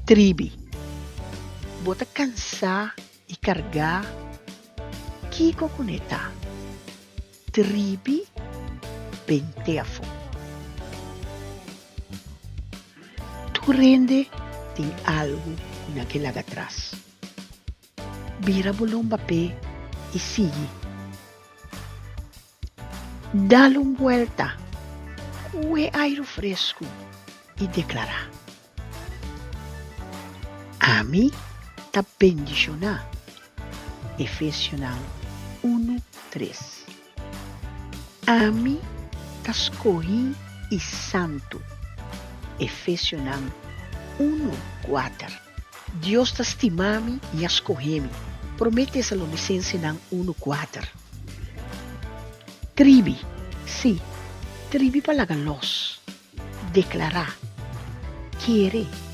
Tribi. Bo ta kansá i kargá? Kiko ku ne ta? Tribi bent'é afó. Tur hende tin algu ku nan ke laga atras. Bira bo lomba p'e i sigui. Dal un buelta ku e airu fresku i deklará, Ami ta bendishoná. Efesionan unu tres. Ami ta skohí i santu. Efesionan unu kuater. Dios ta stima mi i a skohé mi. Promé Tesalonisensenan unu kuater. Tribi, sí, tribi pa laga lòs, deklará, kere.